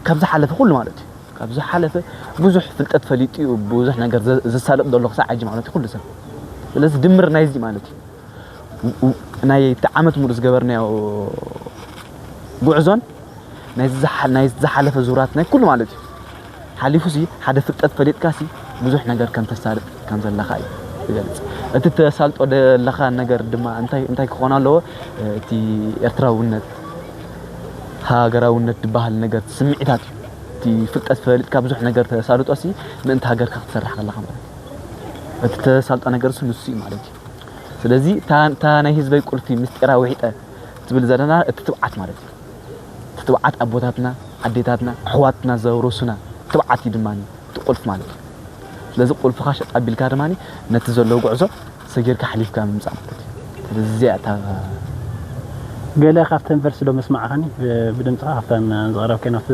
ካብ ዝሓለፈ ኩሉ ማለት እዩ ካብ ዝሓለፈ ብዙሕ ፍልጠት ፈሊጡ እዩ ብዙሕ ነገር ዘሳልጥ ዘሎ ክሳዕ ሕጂ ማለት እዩ ኩሉ ሰብ ስለዚ ድምር ናይዚ ማለት እዩ ናይ ዓመት ሙሉእ ዝገበርናዮ ጉዕዞን ናይ ዝሓለፈ ዙራት ናይ ኩሉ ማለት እዩ ሓሊፉ ሲ ሓደ ፍልጠት ፈሊጥካ ሲ ብዙሕ ነገር ከም ተሳልጥ ከም ዘለካ እዩ ዝገልፅ እቲ ተሳልጦ ዘለካ ነገር ድማ እንታይ እንታይ ክኾን ኣለዎ እቲ ኤርትራውነት ሃገራውነት ዝበሃል ነገር ስምዒታት እዩ እቲ ፍልጠት ፈሊጥካ ብዙሕ ነገር ተሳልጦ ሲ ምእንቲ ሃገርካ ክትሰርሕ ከለካ ማለት እዩ እቲ ተሳልጦ ነገር ሱ ንሱ እዩ ማለት እዩ ስለዚ እታ ናይ ህዝበይ ቁልፊ ምስጢራ ውሒጠ ትብል ዘለና እቲ ትብዓት ማለት እዩ እቲ ትብዓት ኣቦታትና ኣዴታትና ኣሕዋትና ዘውረሱና ትብዓት እዩ ድማ እቲ ቁልፍ ማለት እዩ ስለዚ ቁልፍኻ ሸጥ ኣቢልካ ድማ ነቲ ዘሎ ጉዕዞ ሰጊርካ ሓሊፍካ ምምፃእ ማለት እዩ ስለዚ እዚኣ እታ ገለ ካብተን ቨርስ ዶ መስማዕኻኒ ብድምፅኻ ካብተን ዝቐረብከ ናብቲ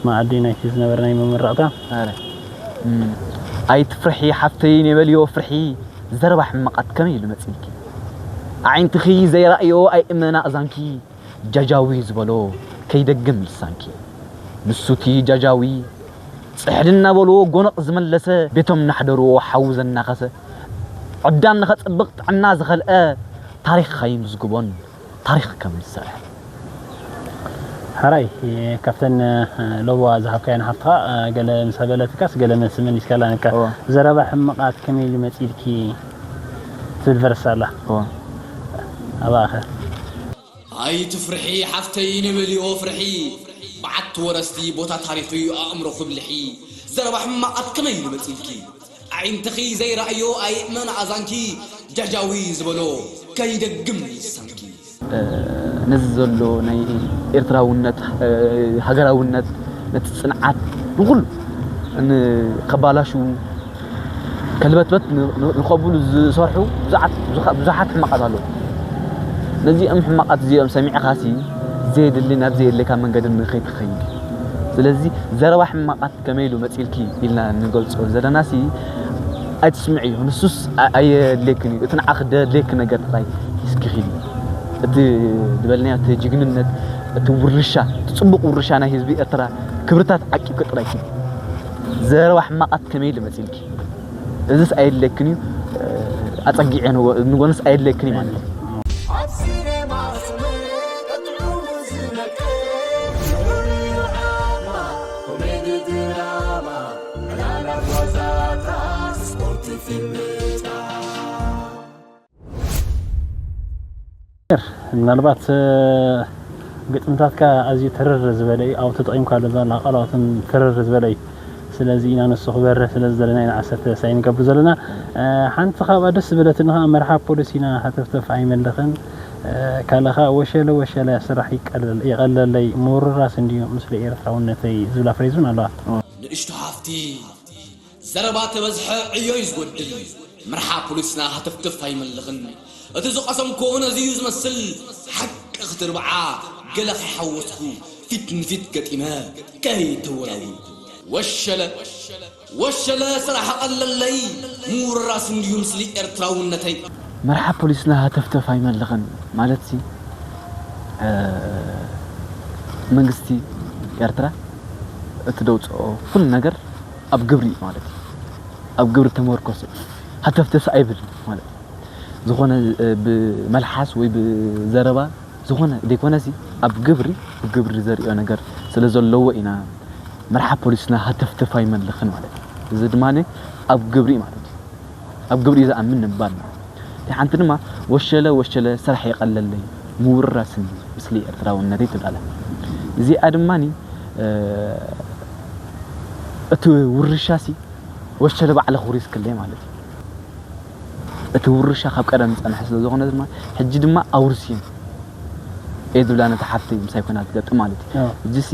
መኣዲ ናይቲ ዝነበረ ናይ መመረቕታ ኣይትፍርሒ ሓፍተይ ነበልዮ ፍርሒ ዘረባ ሕማቓት ከመይ ኢሉ መፂልኪ ኣዒንትኺ ዘይራእዮ ኣይእመና እዛንኪ ጃጃዊ ዝበሎ ከይደግም ልሳንኪ ንሱቲ ጃጃዊ ፅሕዲ እናበልዎ ጎነቕ ዝመለሰ ቤቶም እናሕደርዎ ሓዊ ዘናኸሰ ዕብዳን ንኸፅብቕ ጥዕና ዝኸልአ ታሪኽ ከይምዝግቦን ታሪኽ ከም ዝሰርሐ ሓራይ ካብተን ለቦዋ ዝሃብካየን ሓፍትኻ ገለ ምስ በለትካስ ገለ መልሲ መሊስካላ ነካ ዘረባ ሕምቓት ከመይ ኢሉ መፂልኪ ትብል ቨርስ ኣላ ኣባኸ ኣይትፍርሒ ሓፍተይ ንበልዮ ፍርሒ በዓቲ ወረስቲ ቦታ ታሪኽ እዩ ኣእምሮ ክብልሒ ዘረባ ሕማቓት ከመይ ኢሉ መፂልኪ ኣዒንትኺ ዘይረኣዮ ኣይእመን ኣዛንኪ ጃጃዊ ዝበሎ ከይደግም ልሳንኪ ነዚ ዘሎ ናይ ኤርትራውነት ሃገራውነት ነቲ ፅንዓት ንኩሉ ከባላሽዉ ከልበትበት ንኸብሉ ዝሰርሑ ብዙሓት ሕማቃት ኣለዉ ነዚኦም ሕማቃት እዚኦም ሰሚዕኻሲ ዘየድሊ ናብ ዘየድለካ መንገዲ ንኸይትኸይድ ስለዚ ዘረባ ሕማቃት ከመይ ኢሉ መፂልኪ ኢልና ንገልፆ ዘለናሲ ኣይትስምዕዮ ንሱስ ኣየድልየክን እዩ እቲ ንዓኺ ደድልየኪ ነገር ጥራይ ሒዝኪ ኺዲ እቲ ዝበልናዮ እቲ ጅግንነት እቲ ውርሻ እቲ ፅቡቕ ውርሻ ናይ ህዝቢ ኤርትራ ክብርታት ዓቂብኪ ጥራይ ኪዲ ዘረባ ሕማቓት ከመይ ኢሉ መፂልኪ እዚስ ኣየድልየክን እዩ ኣፀጊዐ ንጎንስ ኣየድልየክን እዩ ማለት እዩ ምናልባት ግጥምታትካ ኣዝዩ ትርር ዝበለ እዩ ኣብ ተጠቂምካሉ ዘላ ቃላትን ትርር ዝበለ እዩ ስለዚ ኢና ንሱ ክበርህ ስለ ዝደለና ኢና ዓሰርተ ሳይ ንገብር ዘለና ሓንቲ ካብኣ ደስ ዝበለትኒ ከዓ መርሓ ፖሊስ ኢና ሃተፍተፍ ኣይመልኽን ካልኻ ወሸለ ወሸለ ስራሕ ይቀለለይ ምውርራስ እንድዩ ምስለ ኤርትራውነተይ ዝብላ ፍሬዝ እውን ኣለዋ ንእሽቶ ሃፍቲ ዘረባ ተበዝሐ ዕዮ እዩ ዝጎድል። ምርሓ ፖሊስና ሃተፍተፍ ኣይመልኽን። እቲ ዝቐሰምክዎ ነዚ እዩ ዝመስል። ሓቂ ክትርብዓ ገለ ከይሓወስኩ ፊት ንፊት ገጢመ ከይተወላወልኩ። ወሸለ፣ ወሸለ ስራሕ ቀለለይ፣ ምውራስ እንድዩ ምስሊ ኤርትራውነተይ። መርሓ ፖሊስና ሃተፍተፍ ኣይመልኽን ማለትሲ፣ እ፣ መንግስቲ ኤርትራ እቲ ደውፅኦ ኩሉ ነገር ኣብ ግብሪ እዩ ማለት እዩ። ኣብ ግብሪ ተመርኮሰ ሃተፍተፍ ኣይብል ማለት እዩ። ዝኾነ፣ እ፣ ብመልሓስ ወይ ብዘረባ ዝኾነ ዘይኮነሲ ኣብ ግብሪ፣ ብግብሪ ዘርእዮ ነገር ስለ ዘለዎ ኢና መርሓ ፖሊስና ሃተፍተፍ ኣይመልኽን ማለት እዩ። እዚ ድማ ኣብ ግብሪ ማለት እዩ። ኣብ ግብሪ እዩ ዝኣምን ንባልና። እቲ ሓንቲ ድማ ወሸለ ወሸለ ስራሕ የቐለለይ ምውራስን ምስሊ ኤርትራውነተይ ትብላለ። እዚኣ ድማ፣ እ፣ እቲ ውርሻሲ ወሸለ ባዕለ ክውሪስክለይ ማለት እዩ። እቲ ውርሻ ካብ ቀደም ዝጸንሐ ስለ ዝኾነ ድማ ሕጂ ድማ ኣውርስየን እየ ዝብላ ነታ ሓፍተይ ምሳይ ኮይና ትገጥም ማለት እዩ። ኣዎ። ሕጂሲ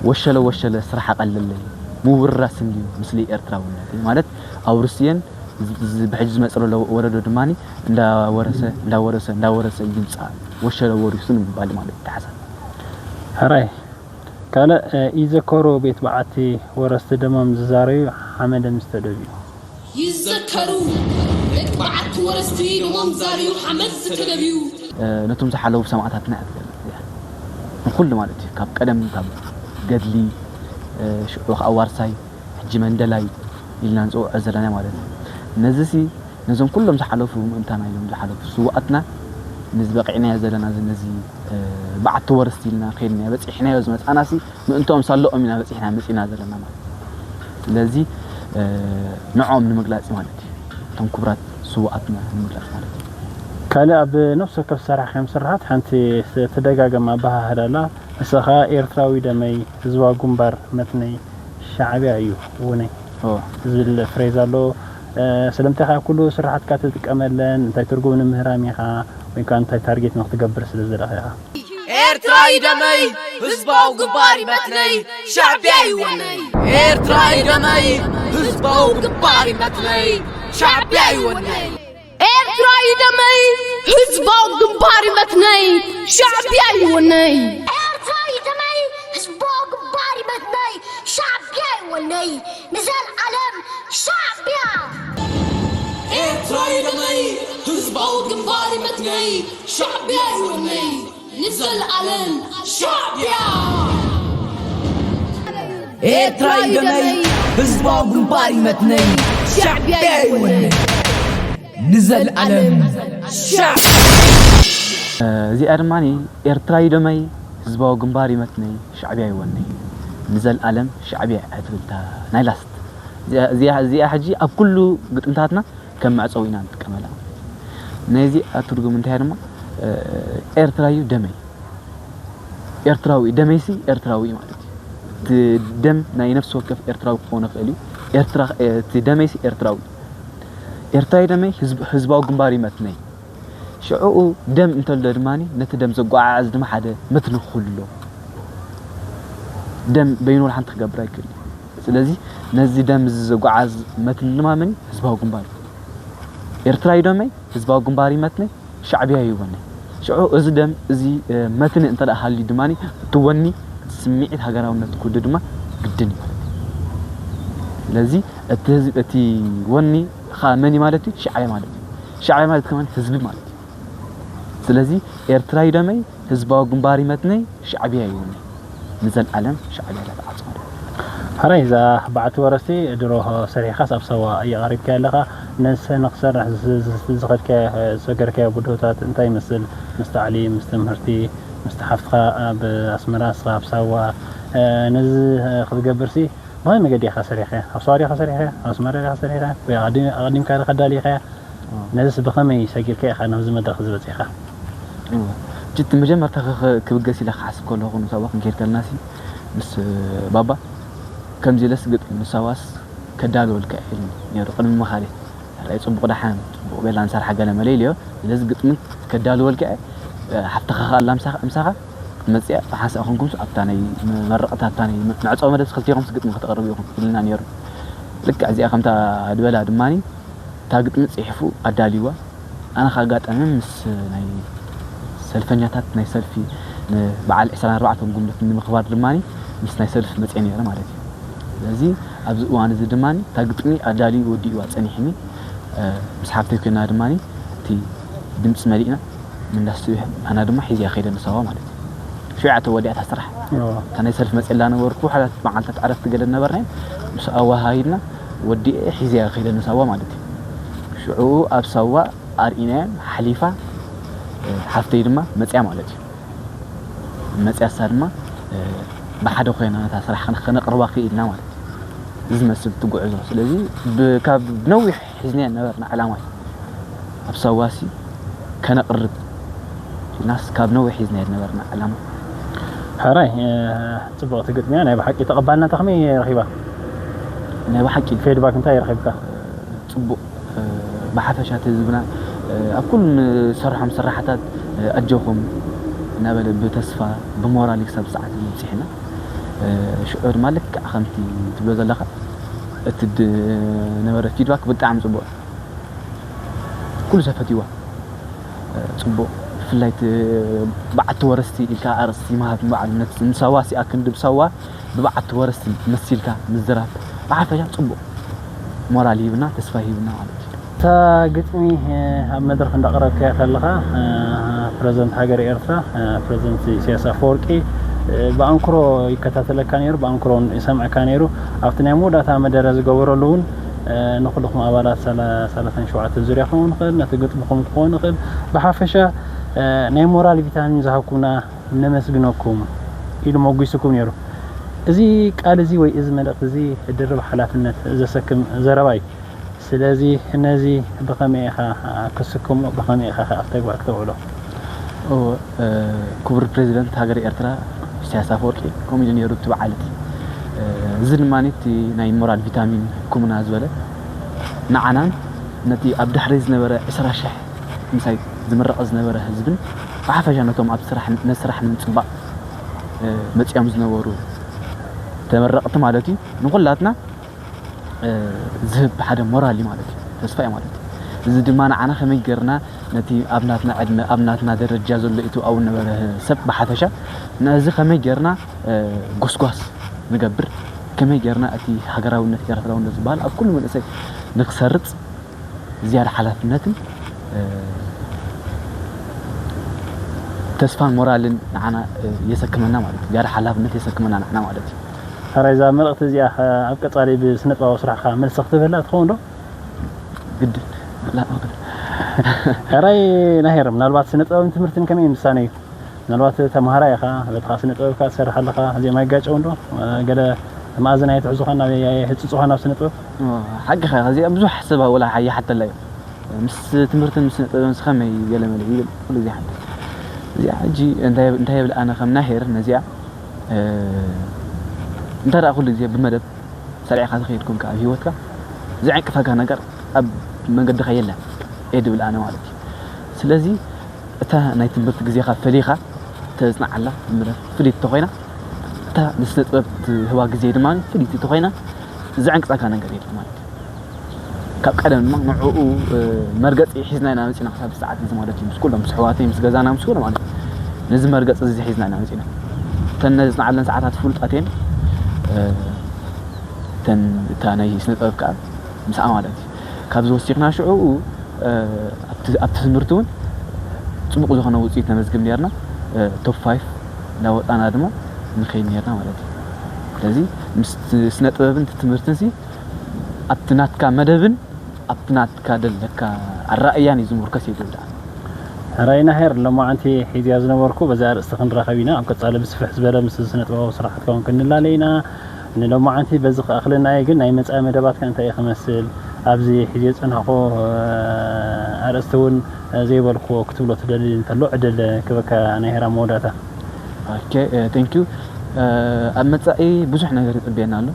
ወሸለ ወሸለ ስራሕ ኣቐለለይ ምውራስ እንድዩ ምስሊ ኤርትራውነተይ ማለት ኣውርስየን ዝ-፣ ዝ-፣ ብሕጂ ዝመጽእ ዘሎ ወለዶ ድማ እንዳወረሰ እንዳወረሰ እንዳወረሰ ይምጻእ ወሸለ ወሪሱ ንምባል ማለት እዩ። ተሓሳብ ሕራይ ካልእ፣ እ፣ ይዘከሩ ቤት በዓቲ ወረስቲ ደሞም ዝዛረዩ ሓመድ ምስ ተደብዩ። ይዘከሩ ቤት በዓቲ ወረስቲ ደሞም ዛርዩ ሓመድ ዝተደብዩ። እ፣ ነቶም ዝሓለፉ ሰማእታትና እያ ትገልጽ እዚኣ። ንኹሉ ማለት እዩ። ካብ ቀደም ካብ ገድሊ፣ እ፣ ሽዑ ከዓ ዋርሳይ፣ ሕጂ መንደላይ ኢልና ንጽውዖ ዘለና ማለት እዩ። ነዚሲ ነዞም ኩሎም ዝሓለፉ ምእንታና ኢሎም ዝሓለፉ ስውኣትና ነዚ በቂዕናዮ ዘለና ነዚ፣ እ፣ በዓቲ ወረስቲ ኢልና ከይድናዮ በጺሕናዮ ዝመጻናሲ ምእንትኦም ሳለኦም ኢና በጺሕና መጺና ዘለና ማለት እዩ። ስለዚ፣ እ፣ ንዕኦም ንምግላጽ ማለት እዩ። እቶም ክቡራት ስውኣትና ንምግላጽ ማለት እዩ። ካልእ ኣብ ነፍሲ ወከፍ ዝሰራሕካዮም ስራሓት ሓንቲ ትደጋገም ኣበሃህላ ኣላ። ንስኻ ኤርትራዊ ደመይ፣ ህዝባዊ ግንባር መትነይ፣ ሻዕብያ እዩ ውነይ እዎ። ዝብል ፍሬዝ ኣሎ። እ፣ ስለምንታይ ካብ ኩሉ ስራሓትካ ትጥቀመለን፣ እንታይ ትርጉም ንምህራም ኢኻ፣ ወይ ከዓ እንታይ ታርጌት ንክትገብር ስለ ዘለኻ ኢኻ? ኤርትራዊ ደመይ፣ ህዝባዊ ግንባር ይመትነይ፣ ሻዕብያ ይወነይ። ኤርትራዊ ደመይ፣ ህዝባዊ ግንባር ይመትነይ፣ ሻዕብያ ይወነይ። ኤርትራዊ ደመይ፣ ህዝባዊ ግንባር ይመትነይ፣ ሻዕብያ ይወነይ። ኤርትራዊ ደመይ፣ ህዝባዊ ግንባር ይመትነይ፣ ሻዕብያ ይወነይ። ንዘልኣለም ሻዕብያ። ኤርትራዊ ደመይ፣ ህዝባዊ ግንባር ይመትነይ፣ ሻዕብያ ይወነይ። ንዘልኣለም ሻዕብያ። ኤርትራዊ ደመይ፣ ህዝባዊ ግንባር ይመትነይ፣ ሻዕብያ ይወነይ። ንዘልኣለም ሻዕ- እዚኣ ድማ ኤርትራዊ ደመይ፣ ህዝባዊ ግንባር ይመትነይ፣ ሻዕብያ ይወነይ። ንዘልኣለም ሻዕብያ እያ ትብል እታ ናይ ላስት። እዚኣ፣ እዚኣ፣ እዚኣ ሕጂ ኣብ ኩሉ ግጥምታትና ከም መዕጸዊ ኢና ንጥቀመላ። ናይዚኣ ትርጉም እንታይ ድማ፣ እ፣ ኤርትራዩ ደመይ። ኤርትራዊ፣ ደመይሲ ኤርትራዊ ማለት እዩ። እቲ ደም ናይ ነፍሲ ወከፍ ኤርትራዊ ክኸውን ይኽእል እዩ። ኤርትራ፣ እቲ ደመይሲ ኤርትራዊ። ኤርትራዊ ደመይ ህዝብ-፣ ህዝባዊ ግንባር ይመትነይ። ሽዑኡ ደም እንተሎ ድማ ነቲ ደም ዘጓዓዕዝ ድማ ሓደ መትኒ ክህሉ ኣለዎ። ደም በይኑ ወላ ሓንቲ ክገብር ኣይክእል እዩ። ስለዚ ነዚ ደም እዚ ዘጓዓዝ መትኒ ድማ መን እዩ? ህዝባዊ ግንባር እዩ። ኤርትራዊ ደመይ ህዝባዊ ግንባር ይመትነይ፣ ሻዕብያ ይወነይ። ሽዑ እዚ ደም እዚ፣ እ፣ መትኒ እንተ ደኣ ሃልዩ ድማ እቲ ወኒ፣ እቲ ስምዒት ሃገራውነት ክህሉ ድማ ግድን እዩ ማለት እዩ። ስለዚ እቲ ህዝቢ፣ እቲ ወኒ ኸኣ መን እዩ ማለት እዩ? ሻዕብያ ማለት እዩ። ሻዕብያ ማለት ከማን ህዝቢ ማለት እዩ። ስለዚ ኤርትራዊ ደመይ፣ ህዝባዊ ግንባር ይመትነይ፣ ሻዕብያ ይወነይ። ንዘልኣለም ሻዕብያ ኢላ ትዓጽሞ። ሕራይ እዛ በዓቲ ወረስቲ ድሮ ሰሪሕካስ ኣብ ሳዋ እየቐሪብካያ ኣለኻ። ነሰ ንኽሰርሕ ዝ-፣ ዝ-፣ ዝኸድካዮ፣ ዝሰገርካዮ ብድሆታት እንታይ ይመስል? ምስ ታዕሊም፣ ምስ ትምህርቲ፣ ምስቲ ሓፍትኻ ኣብ ኣስመራ፣ ንስኻ ኣብ ሳዋ፣ እ፣ ነዚ፣ እ፣ ክትገብርሲ ብኸመይ መገዲ ኢኻ ሰሪሕካዮ? ኣብ ሳዋ ዲኻ ሰሪሕካዮ? ኣብ ኣስመራ ዲኻ ሰሪሕካዮ? ወይ ኣቐዲም-፣ ኣቐዲምካ ዲኻ ኣዳሊኻያ? ነዚስ ብኸመይ ሰጊርካ ኢኻ ናብዚ መድረኽ እዚ በጺሕካ? እወ። ሕጂ እቲ መጀመርታ ኸ-፣ ኸ-፣ ክብገስ ኢለ ክሓስብ ከለኹ ንሳዋ ክንከይድ ከለናሲ ምስ ባባ ከምዚ ኢለስ ግጥም ንሳዋስ ከዳልወልካ ኢሉ ነይሩ ቅድሚ ምኻደይ። ሕራይ ጽቡቕ ደሓን፣ ጽቡቕ ቤላ ንሰርሓ ገለ መለ ኢለዮ። ስለዚ ግጥሚ ከዳልወልካ እየ። ሓፍትኻ ኸኣ ኣላ ምሳኻ፣ ምሳኻ ክትመጽእ እያ። ብሓንሳእ ኮንኩምስ ኣብታ ናይ መመረቕታ፣ ኣብታ ናይ መዕጸዊ መደብስ ክልቴኹምስ ግጥሚ ከተቕርቡ ኢኹም ኢሉና ነይሩ። ልክዕ እዚኣ ከምታ ድበላ ድማኒ እታ ግጥሚ ጽሒፉ ኣዳልይዋ። ኣነ ከኣ ኣጋጣሚ ምስ ናይ ሰልፈኛታት ናይ ሰልፊ በዓል ዕስራን ኣርባዕተን ጉንበት ንምኽባር ድማ ምስ ናይ ሰልፊ መፅአ ነይረ ማለት እዩ። ስለዚ ኣብዚ እዋን እዚ ድማ እታ ግጥሚ ኣዳልዩ ወዲእዋ ፀኒሕኒ። ምስ ሓፍተይ ኮይና ድማ እቲ ድምፂ መሊእና ምንዳስ ኣና ድማ ሒዝያ ከይደ ንሳዋ ማለት እዩ። ሽዑ ተወዲኣታ ስራሕ። እታ ናይ ሰልፊ መፅላ ነበርኩ ሓላት መዓልታት ዕረፍቲ ገለ ነበርና። ምስ ኣዋሃሂድና ወዲኤ ሒዝያ ከይደ ንሳዋ ማለት እዩ። ሽዑ ኣብ ሳዋ ኣርኢናያ ሓሊፋ ሓፍተይ ድማ መፅያ ማለት እዩ። መፅያ እሳ ድማ ብሓደ ኮይና ነታ ስራሕ ከነቕርባ ክኢልና ማለት እዩ። እዚ ዝመስል እቲ ጉዕዞ ስለዚ ካብ ነዊሕ ሒዝናዮ ነበርና ዕላማ እዩ። ኣብ ሳዋሲ ከነቕርብ ኢልናስ ካብ ነዊሕ ሒዝናዮ ነበርና ዕላማ። ሕራይ፣ ፅቡቕቲ ግጥሚያ ናይ ብሓቂ ተቐባልነታ ከመይ ረኺባ? ናይ ብሓቂ ፌድባክ እንታይ ረኺብካ? ፅቡቕ። ብሓፈሻ እቲ ህዝብና ኣብ ኩሉ ንሰርሖም ስራሕታት ኣጆኹም እናበለ ብተስፋ ብሞራል ክሳብ ሰዓት በፂሕና። ሽዑ ድማ ልክዕ ከምቲ ትብሎ ዘለኻ እቲ ዝነበረ ፊድባክ ብጣዕሚ ፅቡቕ። ኩሉ ሰብ ፈትይዋ። ፅቡቕ። ብፍላይ እቲ በዓቲ ወረስቲ ኢልካ ኣርእስቲ ምሃብ ንባዕሉ ነቲ ንሳዋ ሲኣ ክንዲ ብሳዋ ብበዓቲ ወረስቲ መሲልካ ምዝራብ ብሓፈሻ ፅቡቕ ሞራል ይህብና፣ ተስፋ ይህብና ማለት እዩ። እታ ግጥሚ ኣብ መድረኽ እንዳቕረብካያ ከለኻ ፕረዚደንት ሃገር ኤርትራ ፕረዚደንት ኢሳያስ ኣፈወርቂ ብኣንክሮ ይከታተለካ ነይሩ፣ ብኣንክሮ እውን ይሰምዐካ ነይሩ። ኣብቲ ናይ መወዳእታ መደረ ዝገበረሉ እውን ንኩልኹም ኣባላት ሳላሳን ሸውዓተ ዙርያ ክኸውን ይኽእል፣ ነቲ ግጥምኹም ክኸውን ይኽእል፣ ብሓፈሻ ናይ ሞራል ቪታሚን ዝሃብኩምና ነመስግነኩም ኢሉ መጒስኩም ነይሩ። እዚ ቃል እዚ ወይ እዚ መልእኽቲ እዚ ድርብ ሓላፍነት ዘሰክም ዘረባ እዩ። ስለዚ ነዚ ብኸመይ ኢኻ ክስክሞ፣ ብኸመይ ኢኻ ኣብ ተግባር ክተውዕሎ? ክቡር ፕሬዚደንት ሃገር ኤርትራ ኢሳያስ ኣፈወርቂ ከምኡ ኢሉ ነይሩ እቲ በዓል እቲ። እዚ ድማ እቲ ናይ ሞራል ቪታሚን ህክምና ዝበለ ንዓናን ነቲ ኣብ ድሕሪ ዝነበረ ዕስራ ሽሕ ምሳይ ዝምረቐ ዝነበረ ህዝብን ብሓፈሻ ነቶም ኣብ ስራሕ ነቲ ስራሕ ንምፅባቕ መፂኦም ዝነበሩ ተመረቕቲ ማለት እዩ ንኹላትና ዝህብ ሓደ ሞራል እዩ ማለት እዩ፣ ተስፋ እዩ ማለት እዩ። እዚ ድማ ንዓና ከመይ ጌርና ነቲ ኣብ ናትና ዕድመ ኣብ ናትና ደረጃ ዘሎ ኢትብኣዊ ነበረ ሰብ ብሓፈሻ ነዚ ከመይ ጌርና ጎስጓስ ንገብር፣ ከመይ ጌርና እቲ ሃገራውነት ኤርትራውነት ዝበሃል ኣብ ኩሉ መንእሰይ ንክሰርጽ ዝያዳ ሓላፍነትን ተስፋን ሞራልን ንዓና የሰክመና ማለት እዩ። ዝያዳ ሓላፍነት የሰክመና ንዓና ማለት እዩ። ሕራይ እዛ መልእኽቲ እዚኣ ኸ ኣብ ቀጻሊ ብስነ ጥበባዊ ስራሕኻ መልሲ ክትህበላ ትኸውን ዶ? ግድን። ሕራይ ናሄር፣ ምናልባት ስነ ጥበብን ትምህርትን ከመይ ምሳነ እዩ? ምናልባት ተምሃራይ ኢኻ፣ በትኻ ስነ ጥበብካ ትሰርሕ ኣለኻ፣ እዚኦም ኣይጋጨውን ዶ? ገለ መኣዝን ኣይትሕዙኻን፣ ናብ ኣይህጽጹኻን ናብ ስነ ጥበብ? ሓቅኻ ኢኻ፣ እዚኣ ብዙሕ ሰብ ወላ ይሓተላ እዩ። ምስ ትምህርትን ምስ ስነ ጥበብን ከመይ ገለ መለ ይብል ኩሉ ግዜ ሓንቲ እዚኣ ሕጂ እንታይ እንታይ ይብል ኣነ ከም ናሄር ነዚኣ እንታይ ደኣ ኩሉ ግዜ ብመደብ ሰሪዕካ ዝኸይድ ኮንካ ኣብ ህይወትካ ዘዕንቅፈካ ነገር ኣብ መንገድኻ የለን እየ ድብል ኣነ ማለት እዩ። ስለዚ እታ ናይ ትምህርቲ ግዜኻ ፈሊኻ ተጽንዓላ ምረ ፍልይቲ ተኾይና እታ ንስነ ጥበብ ትህባ ግዜ ድማ ፍልይቲ ተኾይና ዘዕንቅጸካ ነገር የለን ማለት እዩ። ካብ ቀደም ድማ ንዕኡ መርገፂ ሒዝና ኢና መፂና ክሳብ ሰዓት እዚ ማለት እዩ ምስ ኩሎም ምስ ኣሕዋተይ ምስ ገዛና ምስ ኩሎም ማለት እዩ ነዚ መርገፂ እዚ ሒዝና ኢና መፂና እተን ነዚ ዝፅንዓለን ሰዓታት ፍሉጣት እየን እተን እታ ናይ ስነ ጥበብ ከዓ ምስኣ ማለት እዩ ካብዚ ወሲኽና ሽዑ ኣብቲ ትምህርቲ እውን ፅቡቕ ዝኾነ ውፅኢት ነመዝግብ ነርና ቶፕ ፋይፍ እናወፃና ድማ ንኸይድ ነርና ማለት እዩ ስለዚ ምስ ስነ ጥበብን ትምህርትን ኣብቲ ናትካ መደብን ኣብቲ ናትካ ደለካ ኣራእያን እዩ ዝምርኮስ እዩ ዝብል። ሕራይ ናሄር፣ ሎማዓንቲ ሒዝያ ዝነበርኩ በዚ ኣርእስቲ ክንራኸብ ኢና። ኣብ ቀጻሊ ብስፍሕ ዝበለ ምስ ስነ ጥበባዊ ስራሓትካ እውን ክንላለ ኢና። ንሎማዓንቲ በዚ ክኣኽለና እዩ፣ ግን ናይ መጻኢ መደባትካ እንታይ እዩ ክመስል? ኣብዚ ሒዝዮ ዝጸናሕኩ ኣርእስቲ እውን ዘይበልክዎ ክትብሎ ትደሊ እንተሎ ዕድል ክበካ ናሄር ኣብ መወዳእታ። ኦኬ ቴንክ ዩ ኣብ መጻኢ ብዙሕ ነገር ይጽበየና ኣሎ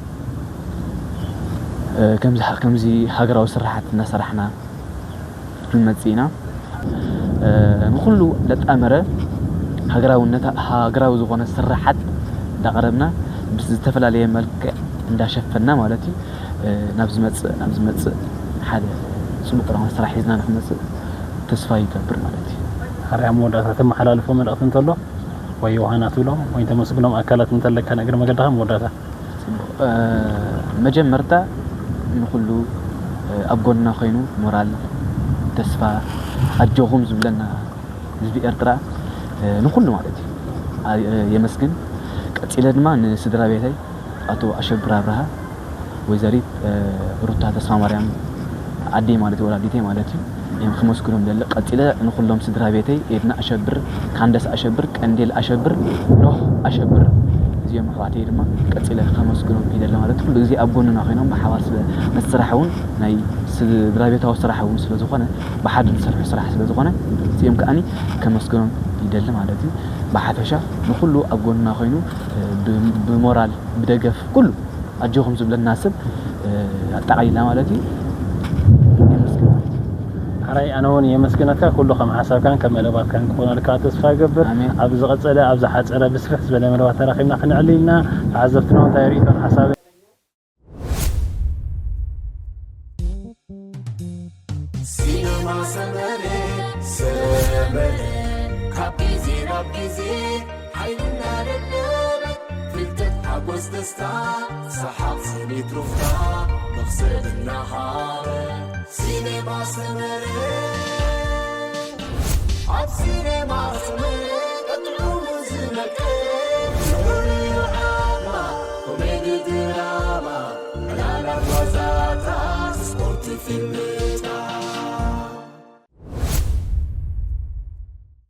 ከምዚ ከምዚ ሃገራዊ ስራሓት እናሰራሕና ክንመጽእ ኢና ንኩሉ ለጣመረ ሃገራውነት ሃገራዊ ዝኾነ ስራሓት እንዳቀረብና ብዝተፈላለየ መልክዕ እንዳሸፈና ማለት እዩ ናብ ዝመጽእ ናብ ዝመጽእ ሓደ ጽቡቅ ዝኾነ ስራሕ ሒዝና ንክመጽእ ተስፋ ይገብር ማለት እዩ። ሓርያ መወዳእታ ተመሓላልፎ መልእክቲ እንተሎ ወይ ዮሃና ትብሎም ወይ ተመስግኖም ኣካላት እንተለካ ንእግሪ መገድኻ መወዳእታ። መጀመርታ ንኩሉ ኣብ ጎንና ኮይኑ ሞራል፣ ተስፋ፣ ኣጆኹም ዝብለና ህዝቢ ኤርትራ ንኩሉ ማለት እዩ የመስግን። ቀጺለ ድማ ንስድራ ቤተይ ኣቶ ኣሸብር ኣብርሃ፣ ወይዘሪት ሩታ ተስፋማርያም ኣደይ ማለት ወላዲተይ ማለት እዩ። እዮም ከመስግኖም ደለ። ቀጺለ ንኩሎም ስድራ ቤተይ ኤድና ኣሸብር፣ ካንደስ ኣሸብር፣ ቀንዴል ኣሸብር፣ ኖህ ኣሸብር፣ እዚኦም ኣሕዋተይ ድማ ቀጺለ ከመስግኖም ይደለ ማለት ኩሉ ግዜ ኣብ ጎንና ኮይኖም ብሓባር ስለ መስራሕ እውን ናይ ስድራ ቤታዊ ስራሕ እውን ስለ ዝኾነ ብሓደ ዝሰርሑ ስራሕ ስለ ዝኾነ እዚኦም ከኣኒ ከመስግኖም ይደሊ ማለት እዩ። ብሓፈሻ ንኩሉ ኣብ ጎንና ኮይኑ ብሞራል ብደገፍ ኩሉ ኣጆኹም ዝብለና ሰብ ኣጠቓሊላ ማለት እዩ። የመስግን ማለት እዩ። ሓራይ ኣነ እውን የመስግነካ። ኩሉ ከም ሓሳብካን ከም መደባትካን ክኾነልካ ተስፋ ይገብር። ኣሜን። ኣብ ዝቐጸለ ኣብ ዝሓጸረ ብስፍሕ ዝበለ መደባት ተራኺብና ክንዕሊ ኢልና። ተዓዘብትና እንታይ ርእይቶን ሓሳብ ሲነማ ሰመረ ሰመረ ካብ ግዜ ናብ ግዜ ሓይልና ለለበ ፍልጠት ሓጎስ ደስታ ሰሓቕ ስኒት ሩፍታ መኽሰብ እናሃበ ሲኔማ ሰመረ ኣብ ሲኔማ ሰመረ ቀጥዑሙ ዝመቀ ፍሉይ ዓማ ኮሜዲ ድራማ ዕላላት ዋዛታት ስፖርት ፊልም